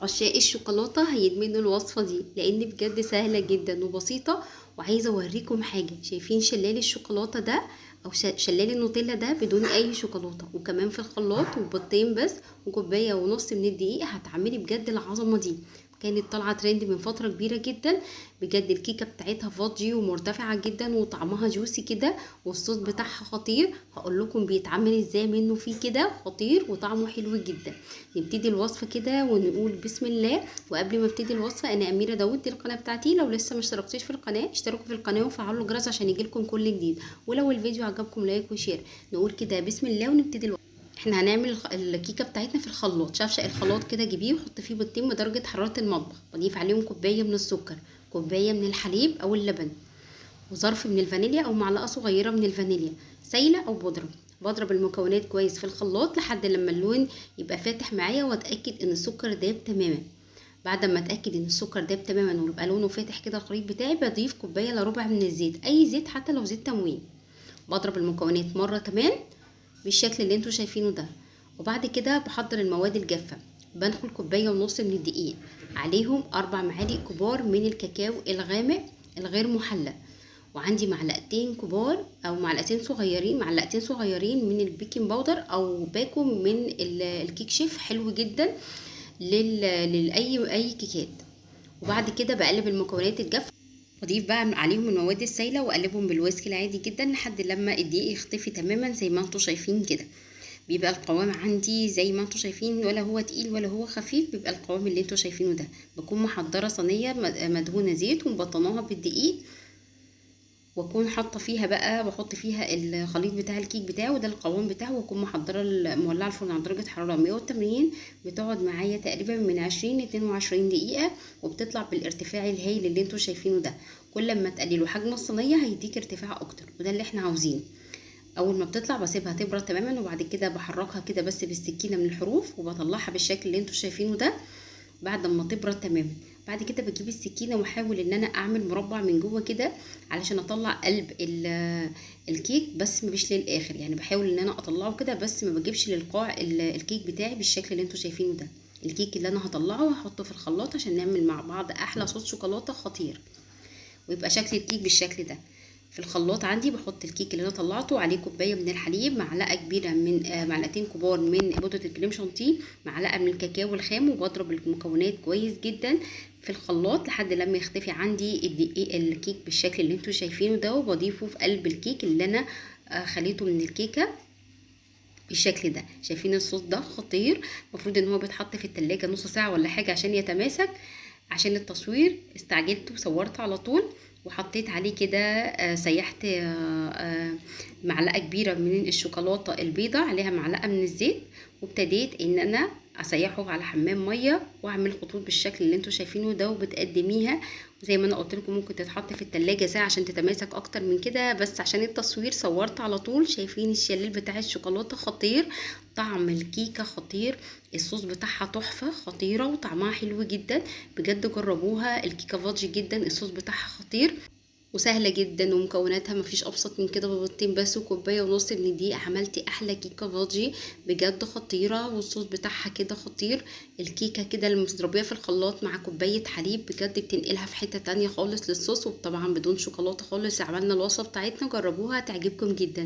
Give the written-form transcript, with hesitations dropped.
عشاق الشوكولاتة هيدمنوا الوصفة دي لان بجد سهلة جدا وبسيطة. وعايزه اوريكم حاجة، شايفين شلال الشوكولاتة ده او شلال النوتيلا ده بدون اي شوكولاتة، وكمان في الخلاط وبيضتين بس وكوبايه ونص من الدقيق، هتعملي بجد العظمة دي. كانت طالعه ترند من فترة كبيرة جدا، بجد الكيكه بتاعتها fudgy ومرتفعه جدا وطعمها juicy كده والصوص بتاعها خطير. هقول لكم بيتعمل ازاي منه فيه كده خطير وطعمه حلو جدا. نبتدي الوصفة كده ونقول بسم الله. وقبل ما ابتدي الوصفة، انا اميره داوود، دي القناة بتاعتي، لو لسه ما اشتركتيش في القناة اشتركوا في القناة وفعلوا الجرس عشان يجيلكم كل جديد، ولو الفيديو عجبكم like و share. نقول كده بسم الله ونبتدي الوصفة. احنا هنعمل الكيكه بتاعتنا في الخلاط. شفشق الخلاط كده، جيبيه وحط فيه بيضتين بدرجة حرارة المطبخ، بضيف عليهم كوباية من السكر، كوباية من الحليب او اللبن، وظرف من الفانيليا او معلقه صغيرة من الفانيليا سايله او بودره. بضرب المكونات كويس في الخلاط لحد لما اللون يبقى فاتح معايا، واتاكد ان السكر داب تماما. بعد ما اتاكد ان السكر داب تماما ويبقى لونه فاتح كده الخليط بتاعي، بضيف كوباية الا ربع من الزيت، اي زيت حتى لو زيت تموين. بضرب المكونات مرة كمان بالشكل اللي انتوا شايفينه ده. وبعد كده بحضر المواد الجافه. بنخل كوباية ونص من الدقيق، عليهم 4 معالق كبار من الكاكاو الغامق الغير محلى، وعندي معلقتين كبار او معلقتين صغيرين، معلقتين صغيرين من ال baking powder او باكو من الكيك شيف، حلو جدا لاي كيكات. وبعد كده بقلب المكونات الجافه، بضيف بقى عليهم المواد السائلة واقلبهم بال whisk العادي جدا لحد لما الدقيق يختفي تماما زي ما انتوا شايفين كده. بيبقى القوام عندي زي ما انتوا شايفين، ولا هو تقيل ولا هو خفيف، بيبقى القوام اللي انتوا شايفينه ده. بكون محضرة صينية مدهونه زيت ومبطناها بالدقيق، واكون حاطه فيها بقى، بحط فيها الخليط بتاع الكيك بتاعه، وده القوام بتاعه. واكون محضرة مولعه الفرن على درجه حرارة 180، بتقعد معايا تقريبا من 20 ل 22 دقيقة، وبتطلع بالارتفاع الهايل اللي انتوا شايفينه ده. كل ما تقللوا حجم الصينية هيديك ارتفاع اكتر، وده اللي احنا عاوزينه. اول ما بتطلع بسيبها تبرد تماما، وبعد كده بحركها كده بس بالسكينة من الحروف، وبطلعها بالشكل اللي انتوا شايفينه ده بعد ما تبرد تماما. بعد كده بجيب السكينة واحاول ان انا اعمل مربع من جوه كده علشان اطلع قلب الكيك، بس مش للاخر، يعني بحاول ان انا اطلعه كده بس ما بجيبش للقاع الكيك بتاعي بالشكل اللي انتوا شايفينه ده. الكيك اللي انا هطلعه هحطه في الخلاط عشان نعمل مع بعض احلى صوص شوكولاتة خطير، ويبقى شكل الكيك بالشكل ده. في الخلاط عندي بحط الكيك اللي انا طلعته، عليه كوباية من الحليب، معلقه كبيرة من معلقتين كبار من بودره الكريم شانتيه، معلقه من الكاكاو الخام، وبضرب المكونات كويس جدا في الخلاط لحد لما يختفي عندي الدقيق الكيك بالشكل اللي انتوا شايفينه ده، وبضيفه في قلب الكيك اللي انا خليته من الكيكه بالشكل ده. شايفين الصوص ده خطير، المفروض ان هو بيتحط في التلاجة نص ساعة ولا حاجة عشان يتماسك. عشان التصوير استعجلت وصورت على طول، وحطيت عليه كده سيحت معلقه كبيرة من الشوكولاتة البيضاء عليها معلقه من الزيت، وابتديت ان انا اسيحه على حمام مية واعمل خطوط بالشكل اللي انتوا شايفينه ده. وبتقدميها زي ما انا قلت لكم ممكن تتحط في التلاجة ساعة عشان تتماسك اكتر من كده، بس عشان التصوير صورت على طول. شايفين الشلال بتاع الشوكولاتة خطير، طعم الكيكه خطير، الصوص بتاعها تحفة خطيرة وطعمها حلو جدا، بجد جربوها. الكيكه fudgy جدا، الصوص بتاعها خطير وسهلة جدا، ومكوناتها مفيش ابسط من كده، ببيضتين بس وكوبايه ونص من الدقيق عملتي احلى كيكة fudgy بجد خطيرة، والصوص بتاعها كده خطير. الكيكه كده لما تضربيها في الخلاط مع كوباية حليب بجد بتنقلها في حتة تانية خالص للصوص، وطبعا بدون شوكولاتة خالص. عملنا الوصفة بتاعتنا، جربوها تعجبكم جدا.